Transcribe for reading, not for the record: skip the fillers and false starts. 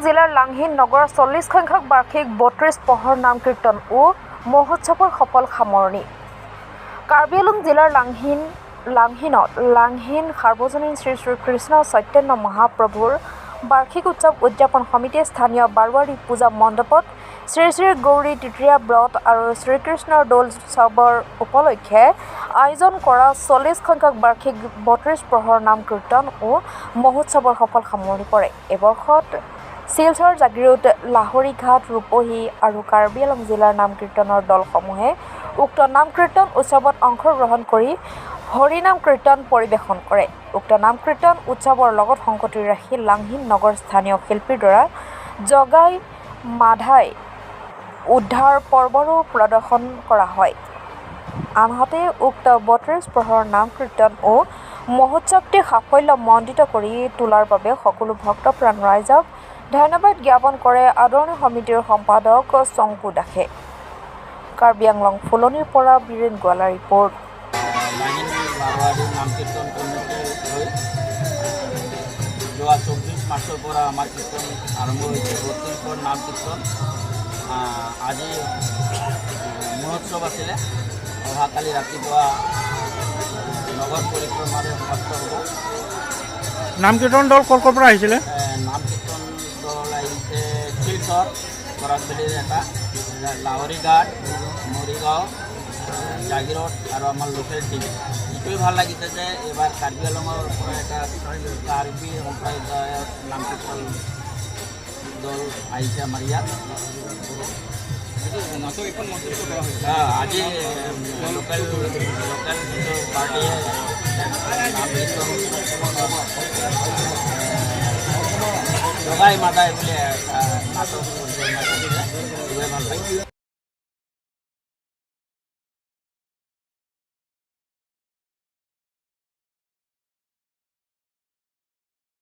জিলাৰ লাংহিন নগৰৰ 40 সংখ্যক বাৰ্ষিক 32 পহৰ নাম কীৰ্তন ও মহোৎসৱৰ সফল সামৰণি। কাৰ্বি আংলং জিলাৰ লাংহিনত লাংহিন সাৰ্বজনীন শ্ৰী শ্ৰী কৃষ্ণ চৈতন্য মহাপ্ৰভুৰ বাৰ্ষিক উৎসৱ উদযাপন সমিতিয়ে স্থানীয় বাৰোৱাৰী পূজা মণ্ডপত শ্ৰী শ্ৰী গৌৰী তৃতীয়া ব্ৰত আৰু শ্ৰীকৃষ্ণৰ দৌল উৎসৱৰ উপলক্ষে আয়োজন কৰা 40 সংখ্যক বাৰ্ষিক 32 প্ৰহৰ নাম কীৰ্তন ও মহোৎসৱৰ সফল সামৰণি পৰে। এই বৰ্ষত শিলচৰ, জাগিৰোড, লাহৰীঘাট, ৰূপহী আৰু কাৰ্বি আংলং জিলাৰ নাম কীৰ্তনৰ দলসমূহে উক্ত নাম কীৰ্তন উৎসৱত অংশগ্ৰহণ কৰি হৰিনাম কীৰ্তন পৰিৱেশন কৰে। উক্ত নাম কীৰ্তন উৎসৱৰ লগত সংগতি ৰাখি লাংহিন নগৰ স্থানীয় শিল্পীৰ দ্বাৰা জগাই মাধাই উদ্ধাৰ পৰ্বৰো প্ৰদৰ্শন কৰা হয়। আনহাতে উক্ত 32 প্ৰহৰ নাম কীৰ্তন ও মহোৎসৱটি সাফল্যমণ্ডিত কৰি তোলাৰ বাবে সকলো ভক্তপ্ৰাণ ৰাইজক ধন্যবাদ জ্ঞাপন কৰে আদৰণি সমিতিৰ সম্পাদক শংকু দাসে। কাৰ্বি আংলং ফুলনিৰ পৰা বীৰেণ গোৱালাৰ ৰিপৰ্ট। লাহিন বাৰোৱাৰী নাম কীৰ্তন কমিটিৰ হৈ যোৱা 24 মাৰ্চৰ পৰা আমাৰ কীৰ্তন আৰম্ভ হৈছে, 32 নাম কীৰ্তন। আজি মহোৎসৱ আছিলে। অহাকালি ৰাতিপুৱা নগৰ পৰিক্ৰমাৰে সমাপ্ত হ'ব। নাম কীৰ্তন দল ক'ৰ ক'ৰ পৰা আহিছিলে? নাম কীৰ্তন দল আহিছে শিলচৰ, বৰাকভেলীৰ এটা, লাহৰীঘাট, মৰিগাঁও, জাগিৰোড আৰু আমাৰ লোকেল টিম। এইটোৱে ভাল লাগিছে যে এইবাৰ কাৰ্বি আংলঙৰ পৰা এটা কাৰ্বি সম্প্ৰদায়ৰ নাম কীৰ্তন দল আহিছে আমাৰ ইয়াত। নাটক এখন মঞ্চস্থ কৰা হৈছে। আজি লোকেল লোকেল যিটো পাৰ্টীয়ে নাম কীৰ্তন জগাই মাদাই বুলি এটা নাটক পৰিচালনা কৰিছে, খুবেই ভাল লাগিছে।